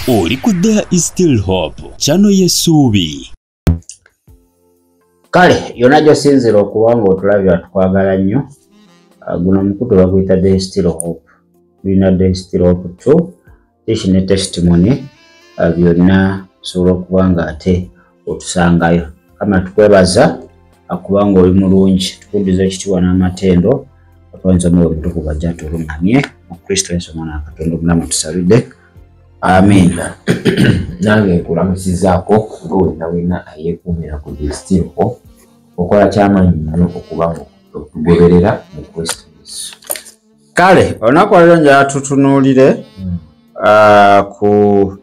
Oli ku There is Still Hope, channel y'essuubi. Kale yonna gy'osinziira okuba nga otulabye, tukwagala nnyo. Guno omukutu baguyita There is Still Hope. Tulina There is Still Hope 2, teach ne testimony, byonna osobola okuba nga ate otusangayo. Kama tukwebaza kubanga oli mulungi, tukuddiza ekitiibwa n'amatendo. Otwanyiza Omwoyo Omutukuvu ajja atuluŋŋamye. Mu Kristo Yesu Omwana wa Katonda omulamu tusabidde, amiina. Nange nkulamusizaako nga wenna wenna ayeekuumira ku The Still Hope. Okola kyamaanyi nnyo okuba nga otugoberera mu Kristo Yesu. Kale olunaku lwaleero njala tutunuulire ku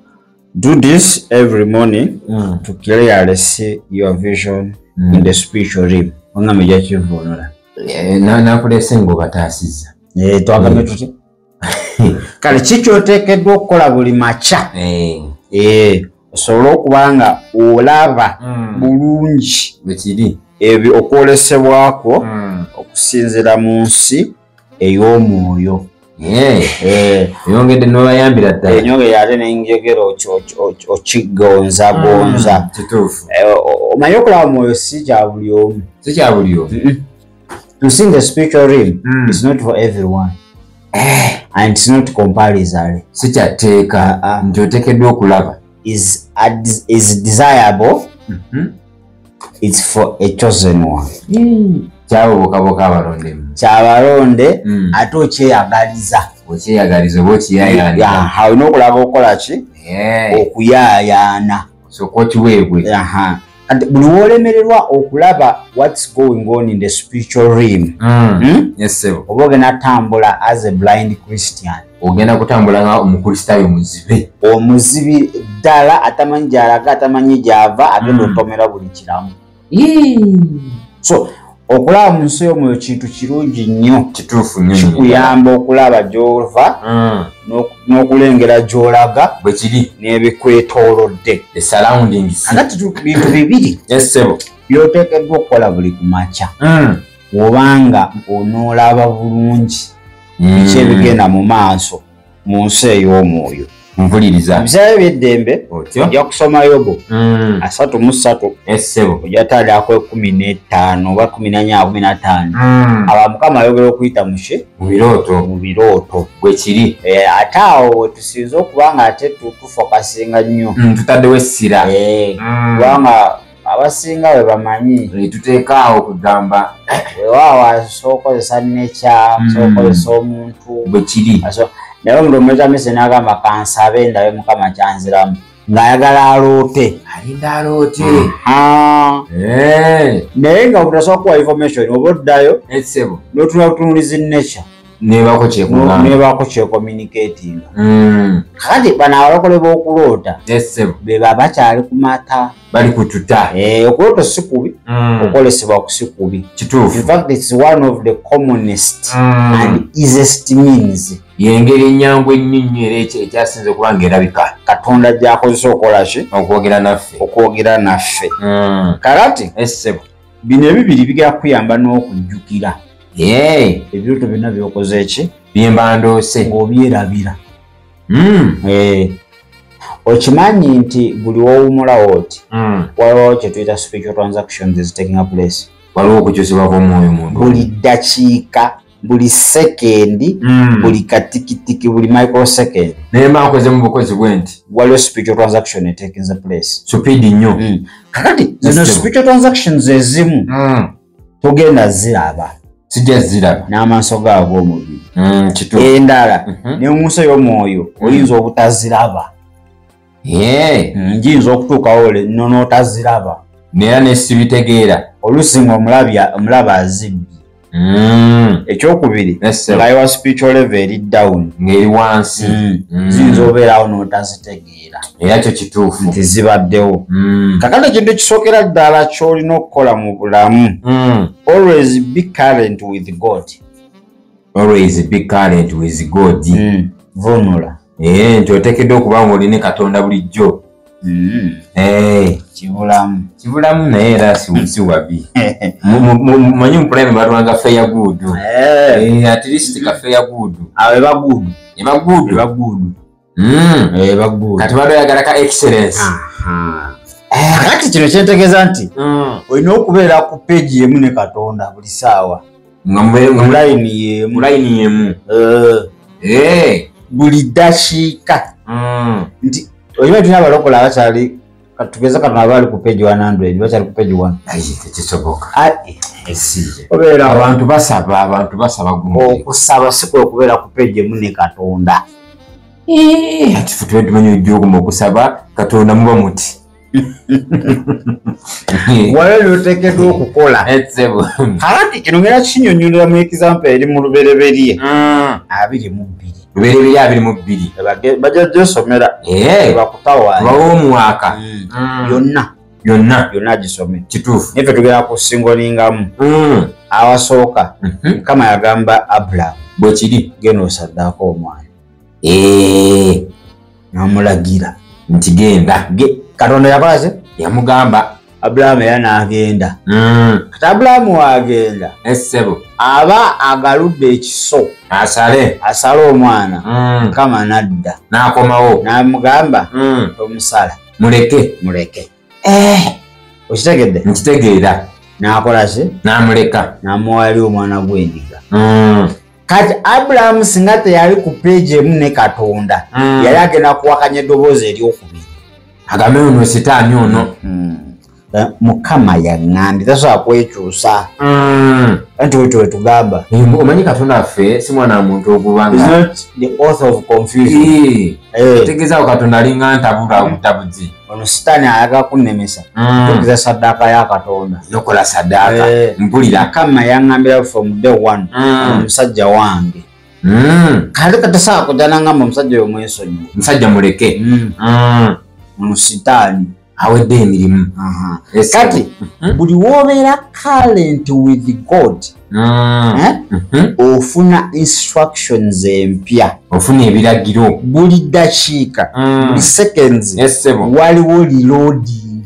do this every morning to clearly see your vision in the spiritual realm. Ongambe gyakivuunula. Nakulese ng'obataasizza. Twagambe tuti kale ki kyoteekeddwa okukola buli makya osobole okuba nga olaba bulungi bwekiri ebyo okwolesebwakwo okusinziira mu nsi ey'omwoyo. Oyongedde n'obayambira ddala. Enyongera ate nenjogera okigonzagonza. Kituufu. Omanyi okulaba mwoyo si kya buli omu. Si kya buli omu. To see in the spiritual realm is not for everyone and it's not compulsory. Si kyatteeka nti oteekeddwa okulaba. Is desirable, it's for a chosen one. Kyabobokaboka abalondemu. Kyabalonde. Ate okyeyagaliza. Okyeyagaliza oba okiyayaanira. Aha, olina okulaga okukola ki? Okuyaayaana. Sooka okiweebwe. Aha. Kati buli wolemererwa okulaba what's going on in the spiritual realm, Yes, ssebo. oba ogenda tambula as a blind Christian. Ogenda kutambula nga omukristaayo muzibe. Omuzibi ddala, atamanyi gyalaga, atamanyi gyava, agenda otomera buli kiramu. So okulaba mu nsi y'omwoyo kintu kirungi nnyo. Kituufu nnyo. Kikuyamba okulaba gy'ova n'okulengera gy'olaga Bwe kiri. n'ebikwetoolodde. The surroundings. Kakati bintu bibiri Yes, ssebo. by'oteekeddwa okukola buli ku makya obanga onoolaba bulungi biki ebigenda mu maaso mu nsi ey'omwoyo. Mpuliriza. Ebiseera ebyeddembe, Otyo. ojja kusoma Yobu 33. Yes, ssebo. Ojja tandikako 15 oba 14, 15. Aba Mukama ayogera okuyita muki? Mu birooto. Mu birooto. Bwe kiri. Ate awo wetusinze okuba nga ate tufokasinga nnyo. Tutaddewo essira. Kubanga abasinga bwe bamanyi. Tuteeka awo kugamba. Weewaawo asobola okukozesa nekya, asobola okukozesa omuntu. Bwe kiri. Naye omuntu omuleta mese n'agamba, "Kansabe ndabe Mukama kyanziramu," ng'ayagala aloote. Alinda aloote. Naye nga obutasobola kuwa information, oba oddayo Yes, ssebo. n'otunula butunulizi nature. Nebaako kyekugamba. Nebaako kyecommunicatinga. Kakati bano abalokole b'okuloota Yes, ssebo. be baba bakyali ku mata. Bali kututa. Okuloota si kubi, okwolesebwa si kubi. In fact, it's one of the commonest and easiest means Yengeri ennyangu ennyo nnyo era ekyasinze okuba nga erabika Katonda gy'akozesa okukola ki? Okwogera naffe. Okwogera naffe. Kakati Yes, ssebo. bino ebibiri bigenda kuyamba n'okujjukira ebirooto byonna by'okoze ki? Byemba ndoose. Ng'obyerabira. Okimanyi nti buli wowumulawo oti waliwo kye tuyita spiritual transactions is taking a place. Waliwo okukyusibwa kw'omwoyo muntu. Buli ddakiika, buli sekendi, buli katikitiki, buli microsecond. Naye mba nkoze mu bukozi bwe nti waliwo spiritual transaction etaking place. Speed nnyo. Kakati zino Yes, spiritual transactions ezimu togenda ziraba. Sijja ziraba. N'amaaso go ag'omubiri. Kituufu. Endala ne mu nsi ey'omwoyo oyinza obutaziraba. Giyinza okutuukawo n'otaziraba. Naye nesibitegeera. Oluusi nga omulaba azibbye. Ekyokubiri, Yes, sir. nga your spiritual level eri down, ng'eri wansi. Ziyinza obeerawo n'otazitegeera Era kyo kituufu. nti zibaddewo. Kakati ekintu ekisookera ddala ky'olina okukola mu bulamu, always be current with God. Always be current with God. Vunula. Nti oteekeddwa okuba nga olina Katonda bulijjo. Kibulamu. Kibulamu, naye era si wabi. Manyi mu prime batwanga fair good. At least ka fair good. Awo eba good. Eba good. Eba good. Bagundi Kati bado oyagala ka excellence. Kati kino kyentegeeza nti olina okubeera ku peegi emu ne Katonda buli ssaawa. Nga mu layini y'emu. Mu layini y'emu. Buli ddakiika. Nti olina tulina abalokola abakyali katugeze katono abali ku page 100 bakyali ku page 1. Ayi tekisoboka. Obeera abantu basaba gundi. Okusaba si kwe okubeera ku page emu ne Katonda. Ati ffe tuba tumanyi ojja okuma okusaba Katonda muba muti. Waliwo by'oteekeddwa okukola. Kakati kino ngenda kinyonnyolera mu example eri mu Lubereberye 22. Lubereberye 22. Bajja gyosomera. Bakutawaanya. Bawo omwaka. Yonna. Yonna gisome. Kituufu. Naffe tugenda kusingolingamu. Awasooka. Mukama yagamba Aburahamu. Bwe kiri. Genda osaddaako omwana. N'amulagira. Nti genda. Katonda yakola ki? Yamugamba. Aburahamu era n'agenda. Kati Aburahamu w'agenda. Aba agaludde ekiso. Asale. Asale omwana. Mukama n'adda. N'akomawo. N'amugamba. Tomusala. Muleke. Muleke. Okitegedde? Nkitegeera. N'akola ki? N'amuleka. N'amuwa eri omwana gw'endiga. Kati Aburahamu singa teyali ku peegi emu ne Katonda. Yali agenda kuwakanya eddoboozi eryokubiri. Agambe ono sitaani ono. Mukama yaŋŋambye tasobola kwekyusa. Anti wetyo wetugamba. Omanyi Katonda waffe si mwana wa muntu okuba nga. Is not the author of confusion. Tegeezaawo Katonda alinga ntabula obutabuzi. Ono sitaani ayagala kunnemesa. Tukiza saddaaka ya Katonda. Nokola saddaaka. Mpulira. Mukama yaŋŋambira from day one. Omusajja wange. Kale katasobola kujja n'aŋŋamba omusajja oyo mwesonyiwe. Musajja muleke. Ono sitaani. Awedde emirimu. Kati buli w'obeera current with God, ofuna instructions empya. Ofuna ebiragiro. Buli ddakiika, buli seconds, waliwo reloading.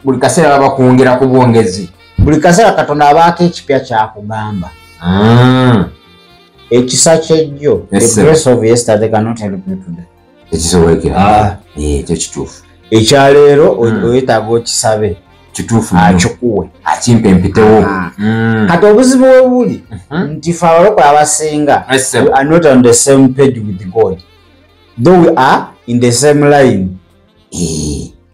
Buli kaseera baba kwongera ku bwongezi. Buli kaseera Katonda abaako ekipya ky'akugamba. Ekisa ky'ejjo, the grace of yesterday cannot help you today. Ekisobolekera. Ekyo kituufu. Ekyaleero oyetaaga okisabe. Kituufu. Akikuwe. Akimpe mpitewo. Kati obuzibu we buli nti ffe abalokole abasinga we are not on the same page with God. Though we are in the same line.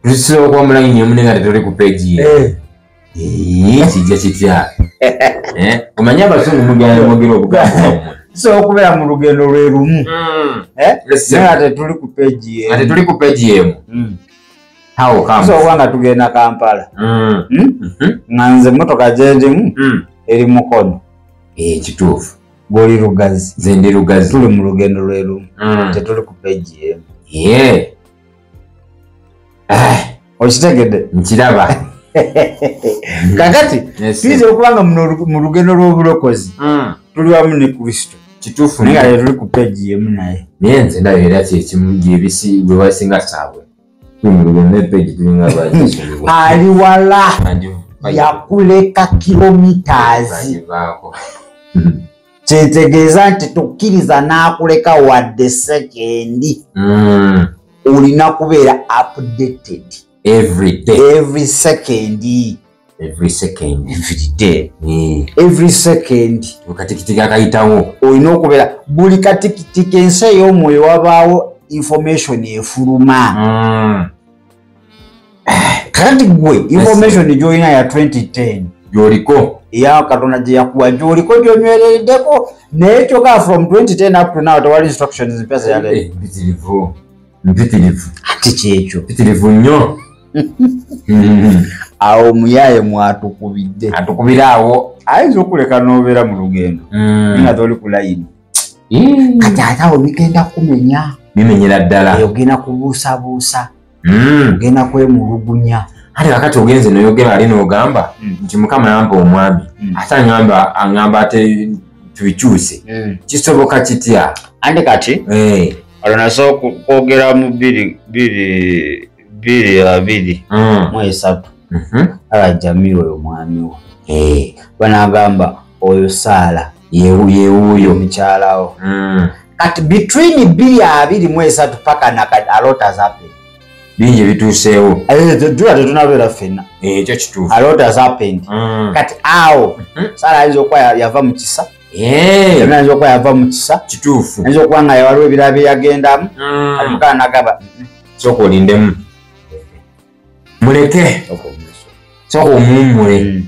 Tusobola okuba mu layini emu naye nga tetuli ku page ye. Kijja kitya? Omanyi abazungu mugenda mwogera obugambo bwammwe. Tusobola okubeera mu lugendo lwe lumu. Naye nga tetuli ku page emu. Nga tetuli ku page emu. How come? Tusobola okuba nga tugenda Kampala. Nga nze emmotoka gye ndimu eri Mukono. Kituufu. Gw'oli Lugazi. Nze ndi Lugazi. Tuli mu lugendo lwe lumu. Tetuli ku page emu. Okitegedde? Nkiraba. Kakati tuyinza okuba nga mu lugendo lw'obulokozi tuli wamu ne Kristo. Kituufu. Naye nga tetuli ku page emu naye. Naye nze ndaba era kyekimu gyebisi gwe basinga saabwe. Tuli mu lugendo ne page tulinga bagisonyiwa. Ali wala. Yakuleka kilometers. Kyetegeeza nti tukkiriza n'akuleka wadde sekendi. Olina kubeera updated. Every day. Every second. Every second. Every day. Every second. Katikitiki akayitawo. Olina okubeera buli katikitiki ensi ey'omwoyo wabaawo information efuluma. Kati gwe information gy'olina ya 2010 gy'oliko. Eya Katonda gye yakuwa gy'oliko gy'onywereddeko naye kyokka from 2010 up to now tewali instructions mpya ze yaleeta. Mpitirivu. Mpitirivu. Ate kyekyo. Mpitirivu nnyo. Awo muyaaye mwatukubidde. Atukubira awo. Ayinza okuleka n'obeera mu lugendo. Nga toli ku layini. Kati ate awo bigenda kumenya. Bimenyera ddala. Ogenda kubuusabuusa. Ogenda kwemulugunya. Ate kakati ogenze n'oyogera ali n'ogamba nti Mukama yampa omwami. Ate aŋŋamba ate tubikyuse. Kisoboka kitya? Ate kati olwo nasooka kwogera mu 2 2 3 Ala Jamiru oyo mwami wo. Banagamba oyo Saala. Yewuuyo mukyalawo. Kati between 2023 paka nakati a lot has happened. Bingi bituuseewo. Jula tetunabeera ffenna. Ekyo kituufu. A lot has happened. Kati awo Sara ayinza okuba yava mu kisa. Ayinza okuba yava mu kisa. Kituufu. Ayinza okuba nga waliwo ebirala bye yagendamu. Kati Mukama n'agamba, Sooka olindemu. Muleke. Sooka omuwummule.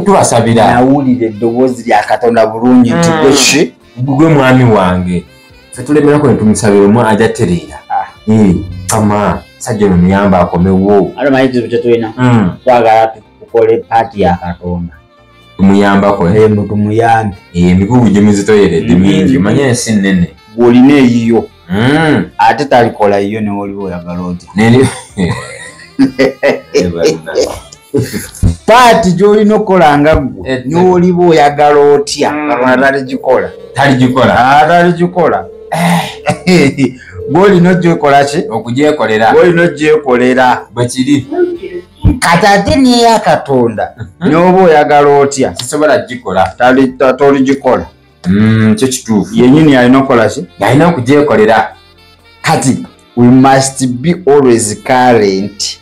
Tubasabira. Nawulira eddoboozi lya Katonda bulungi nti gwe ki? Gwe mwami wange. Ffe tulemerako ne tumusabira omu ajja tereera. Kama sajja ono muyamba akomewo. Ate omanyi ekizibu kye tulina? Twagala tukole paati ya Katonda. Tumuyambako. Mbu tumuyambe. Emigugu gimuzitoyeredde mingi. Omanyi ensi nnene. Gw'olina eyiyo. Ate talikola yiyo ne w'oliba oyagala otya. Paati gy'olina okukola nga ggwe n'oliba oyagala otya, Katonda taligikola. Taligikola. Taligikola. Gw'olina ogyekola ki? Okugyekolera. Gw'olina ogyekolera. Bwe kiri. Kati ate n'eya Katonda n'oba oyagala otya, sisobola kugikola. Toligikola. Kyo kituufu. Yennyini alina okukola ki? Alina okugyekolera. Kati we must be always current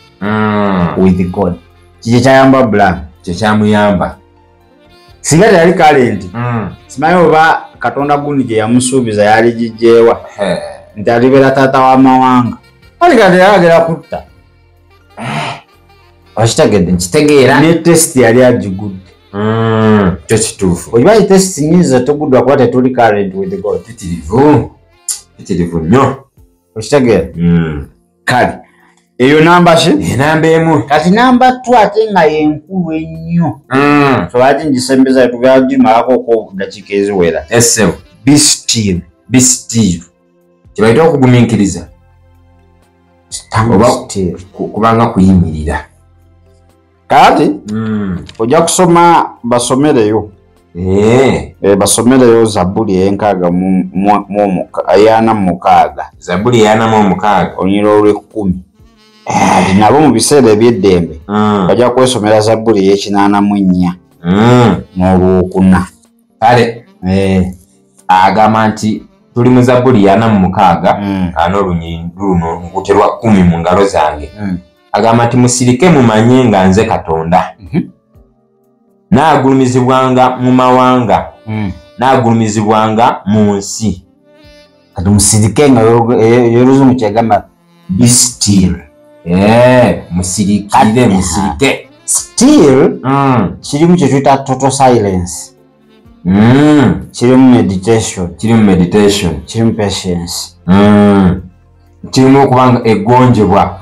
with God. Kiki kyayamba Abraham? Kye kyamuyamba. Singa teyali current, simanyi oba Katonda gundi gye yamusuubiza yali gigyewa nti alibeera taata w'amawanga. Ali kati yayagala kutta. Okitegedde? Nkitegeera. Ne test yali agigudde. Kyo kituufu. Okimanyi test nnyingi zetuguddwa kuba tetuli current with God. Pitirivu. Pitirivu nnyo. Okitegeera? Kale eyo namba ki? Enamba emu. Kati namba 2 ate nga yenkulu ennyo. So lwaki ngisembeza tugenda gimalako ko dakiika eziwera. Essebo. Be still. Be still. Kye bayita okugumiikiriza. Oba still. Kubanga kuyimirira. Kati ojja kusoma basomereyo. Basomereyo Zabbuli 46. Zabbuli 46. Olunyiriri olw'ekkumi. Kati nabo mu biseera eby'eddembe bajja kwesomera Zabbuli 84 n'olwokuna. Kale agamba nti tuli mu Zabbuli 46 n'olunyiriri luno nkute lwa 10 mu ngalo zange. Agamba nti musirike mumanye nga nze Katonda. Naagulumizibwanga mu mawanga, naagulumizibwanga mu nsi. Kati musirike nga y'oluzungu kyegamba be still. Musirikire, musirike. Still kirimu kye tuyita total silence. Kirimu meditation. Kirimu meditation. Kirimu patience. Kirimu okubanga eggonjebwa.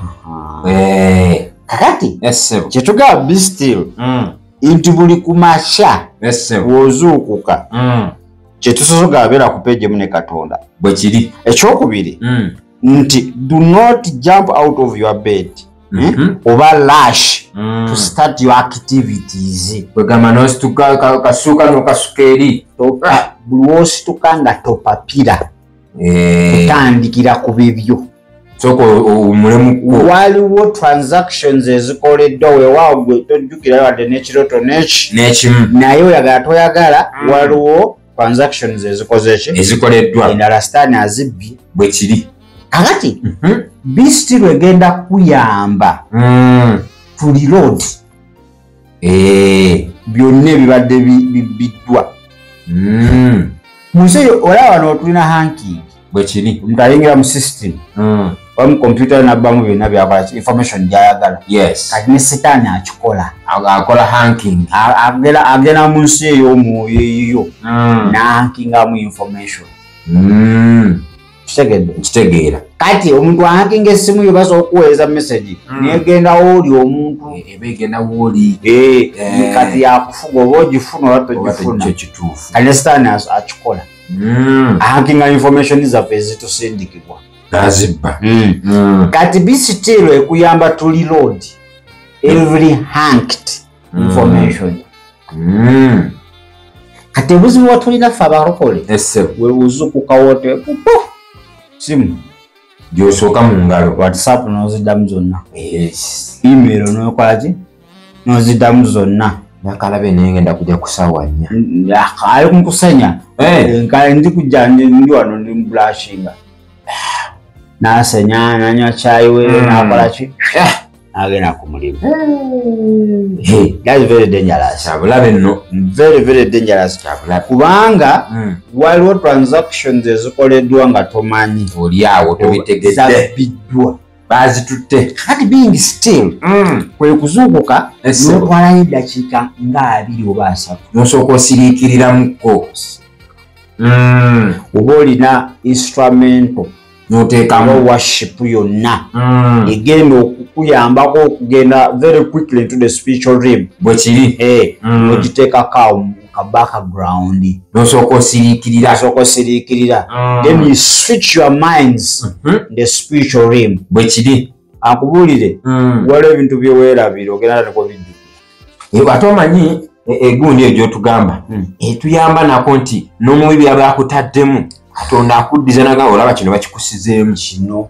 Kakati kye tugamba be still nti buli ku makya bw'ozuukuka kye tusosoga abeera ku peegi emu ne Katonda. Bwe kiri. Ekyokubiri nti do not jump out of your bed oba rush to start your activities. Kwegamba n'osituka kasuuka n'okasuka eri. Buli w'osituka nga topapira kutandikira ku bibyo. Sooka owummulemu. Waliwo transactions ezikoleddwa weewaawo gwe tojjukira wadde n'ekirooto n'ekimu naye oyagala toyagala waliwo transactions ezikoze ki? Ezikoleddwa. Endala sitaani azibbye. Bwe kiri. Kakati be still egenda kuyamba to reload byonna ebibadde bibbiddwa. Mu nsi eyo olaba wano tulina hanking. Bwe kiri. Omuntu ayingira mu system oba mu computer n'abbamu byonna by'akola information gy'ayagala. Yes. Kati ne sitaani akikola. Akola hanking. Agenda mu nsi ey'omwoyo eyiyo n'ahankingamu information. Kitegedde? Nkitegeera. Kati omuntu ahankinga essimu yo basobola okuweereza message negenda wooli omuntu. Eba egenda wooli. Kati yakufuga oba ogifuna oba togifuna. Kyo kituufu. Kati ne sitaani akikola. Ahankinga information zaffe ezitusindikibwa. Nazibba. Kati be still ekuyamba to reload every hacked information. Kati obuzibu bwe tulina ffe abalokole we uzuukuka wote simu gy'osooka mu ngalo, WhatsApp n'oziddamu zonna, email n'okola ki n'oziddamu zonna. Nakalabe nengenda kujja kusawa 4. Ali kumukusanya. Nkale ndi kujja ndi wano ndi mblashinga. Nasenya nanywa chai we nakola ki? Agenda ku mulimu. Hey, that's very dangerous. Kyabulabe nno. Very very dangerous. Kyabulabe. Kubanga waliwo transactions ezikoleddwa nga tomanyi. Oli awo tobitegedde. Zabbiddwa. Bazitutte. Kati being still. Kwe kuzuukuka n'otwalayo eddakiika nga 2 oba 3. N'osooka osiriikiriramuko. Oba olina instrumental. N'oteekamu worship yonna. Egenda okukuyambako okugenda very quickly into the spiritual realm. Bwe kiri. N'ogiteekako awo mu ka background. N'osooka osiriikirira. N'osooka osiriikirira. Then you switch your minds in the spiritual realm. Bwe kiri. Akubuulire waliwo ebintu bye weerabira ogenda tandika obijjukira. Ate omanyi egundi eyo gy'otugamba etuyamba nako nti n'omubi byaba akutaddemu Katonda akuddiza naga olaba kino bakikusizeemu kino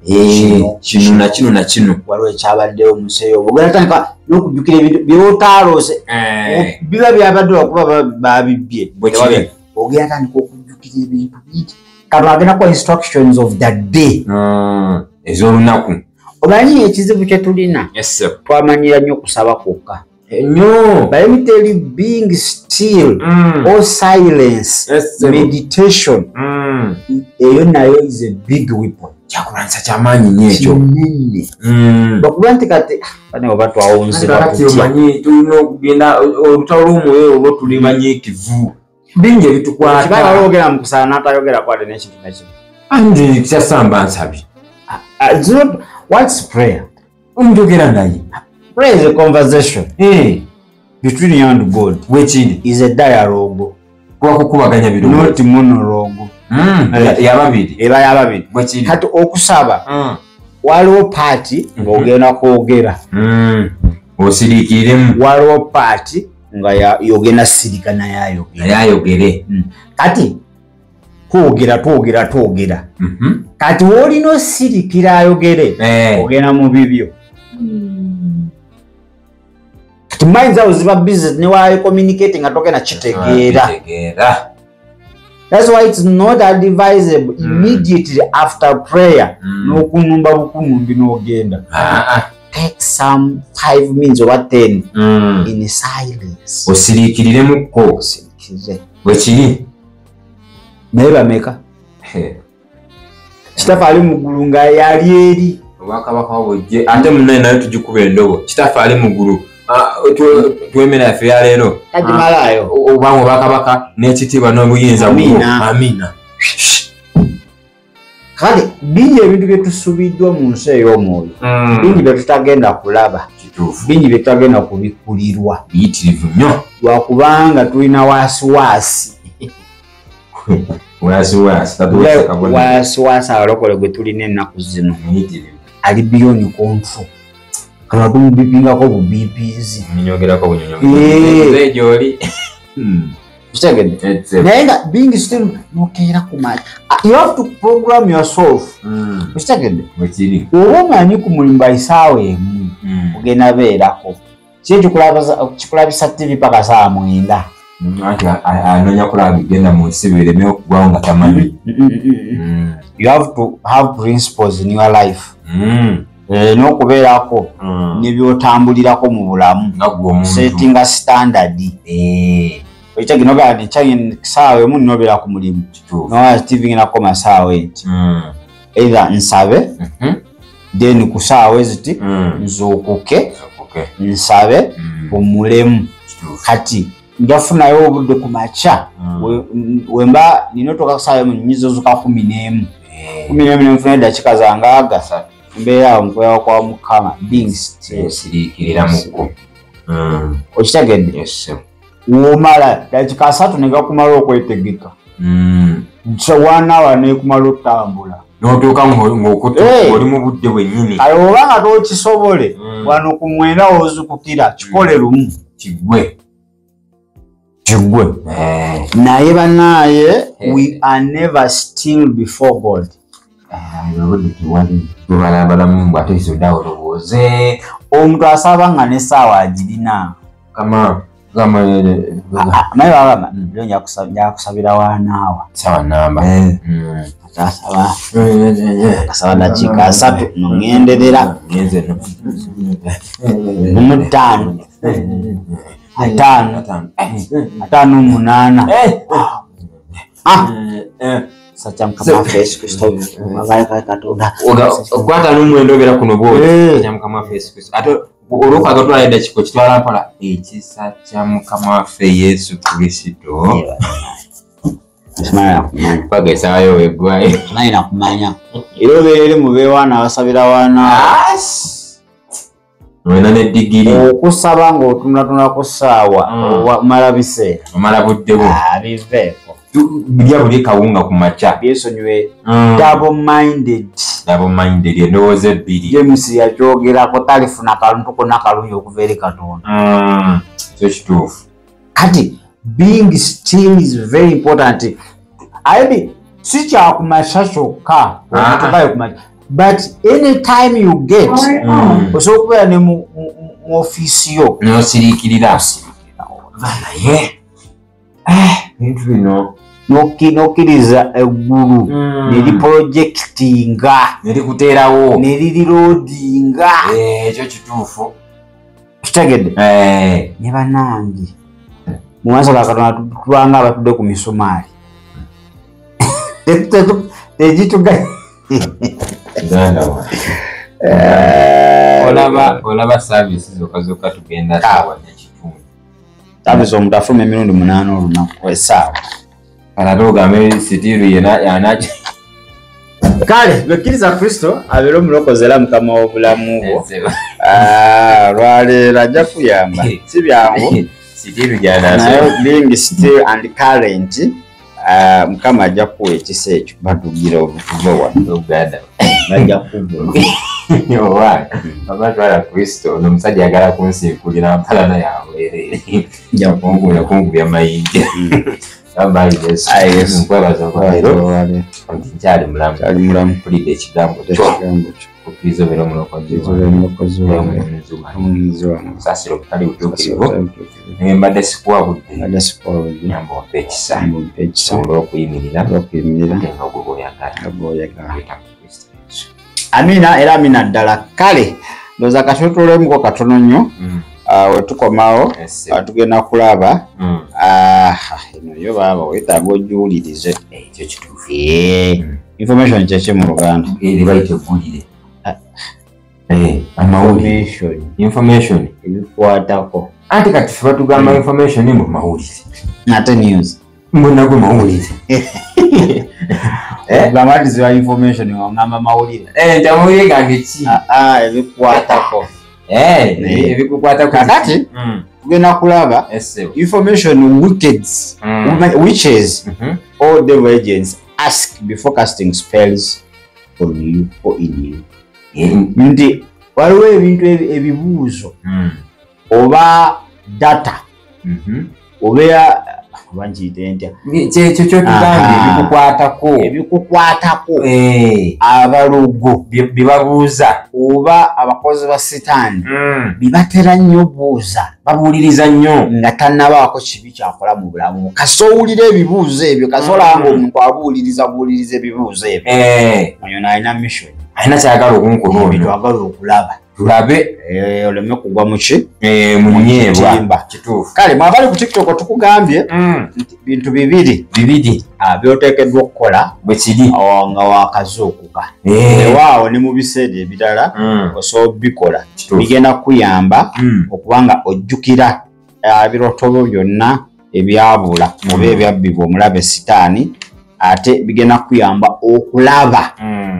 kino na kino na kino. Waliwo ekyabaddewo mu nsi eyo. Ogenda tandika n'okujjukira ebintu by'otaaloose biba byabadde lwakuba babibbye. Ogenda tandika okujjukira ebintu bingi. Katonda agenda kuwa instructions of the day. Ez'olunaku. Omanyi ekizibu kye tulina? Twamanyira nnyo okusaba kwokka. No. But let me tell you, being still or silence, meditation, eyo nayo is a big weapon. Kyakulwanyisa kyamaanyi nnyo ekyo. Kinene. Lwakuba nti kati bane oba twawunzibwa kati kutya. Omanyi tulina okugenda olutalo lw'omwoyo olwo tuli banyiikivu. Bingi ebitukwata. Kibanga waliwo ogenda mu kusaba n'atayogera kwate n'ekintu nekimu. Anti kyasamba nsabye. What's prayer? Njogera naye. Prayer is a conversation between you and God. Which is a dialogue. Kwakukubaganya birowoozo. Not monologue. Yababiri. Eba yababiri. Bwekiri. Kati okusaba waliwo party ng'ogenda kwogera. Osiriikiremu. Waliwo party nga yogenda sirika naye ayogere. Naye ayogere. Kati twogera twogera twogera. Kati w'olina osirikira ayogere ogenda mu bibyo. Kati minds awo ziba busy ne wali communicating nga togenda kitegeera. That's why it's not advisable immediately after prayer n'okunumba bukunumbi n'ogenda. Take some 5 minutes or 10 in silence. Osiriikiriremukko. Osiriikirire. Bwekiri. Naye bameka? Kitaffe ali mu ggulu nga yali eri. Obwakabaka bujje ate munnaye nayo tugikuba endobo. Kitaffe ali mu ggulu. Twemera yaffe ya leero. Tagimalaayo. Obanga obwakabaka n'ekitiibwa n'obuyinza bwo. Amiina. Kale bingi ebintu bye tusubiddwa mu nsi ey'omwoyo. Bingi bye tutagenda kulaba. Bingi bye tutagenda kubikkulirwa. Biyitirivu nnyo. Lwakubanga tulina waasiwaasi. Waasiwaasi. Waasiwaasi abalokole gwe tulina ennaku zino. Ali beyond control. Kano tumubipingako bubipizi. Nyongerako bunyonyo. Gy'oli. Kitegedde. Naye nga being still nokeera ku maanyi. You have to program yourself. Kitegedde. Bwekiri. Oba omanyi ku mulimu by ssaawa 1 ogenda beerako. Ki ekikulabisa TV paka ssaawa 9. Anti anoonya kulaba bigenda mu nsi bireme okugwawo nga tamanyi. You have to have principles in your life. N'okubeerako n'ebyotambulirako mu bulamu. Setting a standard. Ekyo gino nti ssaawa 1 nobeera ku mulimu. Nowa TV ngenda kukoma ssaawa enti. Either nsabe, then ku ssaawa eziti nzuukuke, nsabe, mpumulemu. Kati njafunayo obudde ku makya wemba nina otuuka ku ssaawa 1 nnyinza ozuuka 11. 11 ne nfuna eddakiika zange aga mbeera awo nkubeera kwa Mukama being still. Osiriikiriramuko. Okitegedde? Womala dakiika 3 ne gakumala okwetegeka. So 1 hour nekumala okutambula. N'otuuka ng'oli mu budde bwennyini. Kale oba nga tokisobole wano ku 9 ozukukira kikole lumu. Kiggwe. Kiggwe. Naye bannaaye we are never still before God. Tubalabalamu bw'ate olowooze. Omuntu asaba nga n'essaawa agirina. Kama Naye babama lero njakusabira wanaawa sawa namba atasaba asaba dakiika 3 nongenderera ngenze no 5 5 5 8 sacha Mukama waffe Yesu Kristo Katonda okwata n'omuwendo obeera kuno bw'oti kya Mukama waffe Yesu Kristo ate olwokwaga otwala eddakiika okitwala mpola ekisa kya Mukama waffe Yesu Kristo paka essaawa weggwayo simanyi nakumanya era obeera eri mubeewaana abasabira waana olina ne digiri okusaba ng'otunulatuna ku ssaawa omala biseera omala budde bwo biveeko birya buli kawunga ku makya byesonyiwe double minded endowooza ebbiri James yakyogerako talifuna kaluntu konna kalungi okuva eri Katonda kyo kituufu kati being still is very important ayebi si kyakumakya kyokka otukayo kumakya but any time you get osobola okubeera ne mu ofiisi yo n'osiriikirira naye ebintu bino n'okkiriza eggulu ne liprojectinga ne likuteerawo ne liriloadinga ekyo kituufu kitegedde ne bannange mu maaso ga Katonda tubanga abatudde ku misumaali tegituga olaba saavisi zokka zokka tugenda saawa nekitundu saavisi omuntu afuluma emirundi 8 olunaku essaawa ate ogambe sitiiru yena kale lwekkiriza Kristo abeere omulokozi era Mukama w'obulamu bwo lwaleero ajja kuyamba si byangu sitiiru gyanaye being still and current Mukama ajja kuwa ekisa ekyo batugira obutuve wano bajja kuvuma oba twala Kristo ono omusajja ayagala kunsiikulira mpalana yabwereere kunkubya mayinja Yesu nkwebaza olwaleero nti nkyali mulamu mpulidde ekigambo kyo okkiriza obeere omulokozi wange saasira obutali butuukirivu naye mbadde sikuwa budde nyamba ompe ekisa osobole okuyimirira ate nga gwe bw'oyagala. Amina era amina ddala. Kale ndowooza katutulwemuko katono nnyo wetukomawo tugenda kulaba eno yo baaba weetaaga ogiwulirize ekyo kituufu. Information kyeki mu Luganda? Libayita eggulire amawulire information ebikwatako anti kati ffe batugamba information mbu mawulire ate news mbu nago mawulire ogamba nti ziba information ogamba mawulire nti amawulire gange ki ebikwatako ebikukwatako kakati tugenda kulaba information wickeds witches or devil agents ask before casting spells on you or in you. Nti waliwo ebintu ebibuuzo oba data oba nkiyite ntya kyekyo kyotugambye ebikukwatako abalogo byebabuuza oba abakozi ba sitaani bibatera nnyo buuza babuuliriza nnyo nga tannabaako kibi kyakola mu bulamu. Kasita owulira ebibuuzo ebyo kasita olaba nga omuntu abuuliriza buuliriza ebibuuzo ebyo oyo n'alina mission alina kyayagala okunkola ono twagala okulaba tulabe oleme kugwa muki munyeebwa kituufu. Kale mwabali ku TikTok tukugambye nti bintu bibiri byoteekeddwa okukola bwe kiri nga wakazuukuka ewaawo ne mu biseera ebirala osobola obikola bigenda kukuyamba okuba nga ojjukira ebirooto byo byonna ebyabula oba ebyabbibwa omulabe sitaani ate bigenda kukuyamba okulaba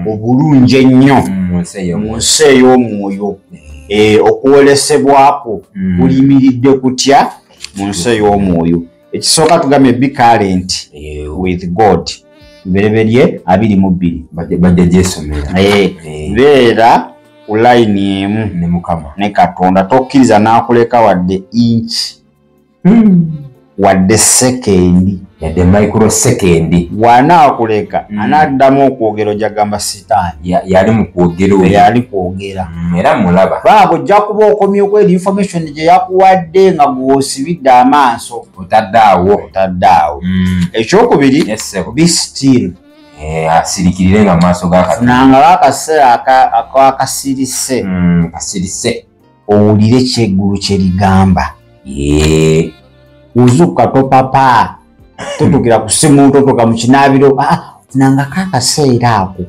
obulungi ennyo mu nsi ey'omwoyo okwolesebwako kulimiridde kutya mu nsi ey'omwoyo. Ekisooka tugambye be current with God Lubereberye 22 bajja gyesomera beera ku layini emu ne Mukama ne Katonda tokkiriza n'akuleka wadde inchi. Wadde sekendi, yadde microsekendi. Bw'anaakuleka anaddamu okwogera ojja gamba sitaani yali mu kwogera oyo. Yali kwogera. Era mulaba. Baaba ojja kuba okomye eri information gye yakuwadde nga gw'osibidde amaaso. Otadde awo. Otadde awo. Ekyokubiri, Yes, ssebo. be still. Asirikirire nga mu maaso ga Katonda. Funangako akaseera akasirise, Kasirise. Owulire kyeggulu kye ligamba. Uzuka topapa, totukira ku simu, totuka mu kinaabiro. Ah, funangako akaseera ako,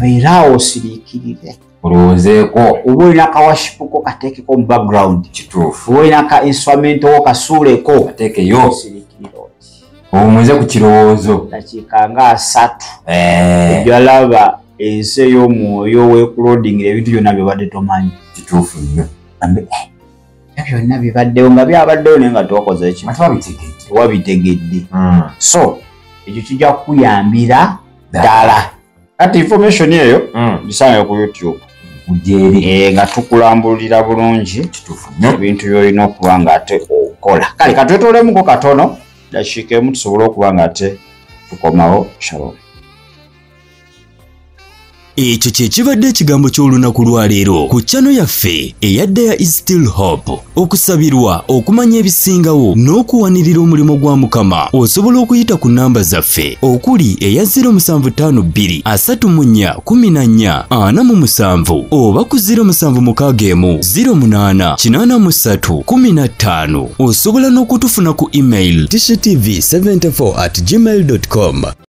beeraawo osiriikirire. Olowoozeeko. Oba olina ka worship ko, kateekeko mu background. Kituufu. Oba olina ka instrument wo, kasuuleko. Ateekeyo. Osiriikirire oti. Owumuze ku kirowoozo. Dakiika nga 30, ojja laba ensi ey'omwoyo weekuloadingira ebintu byonna byobadde tomanyi. Kituufu nnyo. Gambe, "Eh, ebyo byonna bibaddewo nga byabaddewo naye nga tewakoze eki?" Nga tewabitegedde. Tewabitegedde. So ekyo kijja kukuyambira ddala. Kati information eyo gisange ku YouTube. Kujja eri. Nga tukulambulira bulungi Kituufu nnyo. ebintu by'olina okuba nga ate okola. Kale katwetolemuko katono, dakiika emu, tusobole okuba nga ate tukomawo. Shalom. Ekyo kye kibadde ekigambo ky'olunaku lwaleero ku channel yaffe eya There is Still Hope. Okusabirwa, okumanya ebisingawo n'okuwanirira omulimu gwa Mukama, osobola okuyita ku namba zaffe okuli eya 0752 34 14 47 oba ku 0761 08 83 15. Osobola n'okutufuna ku email tishtv74@gmail com.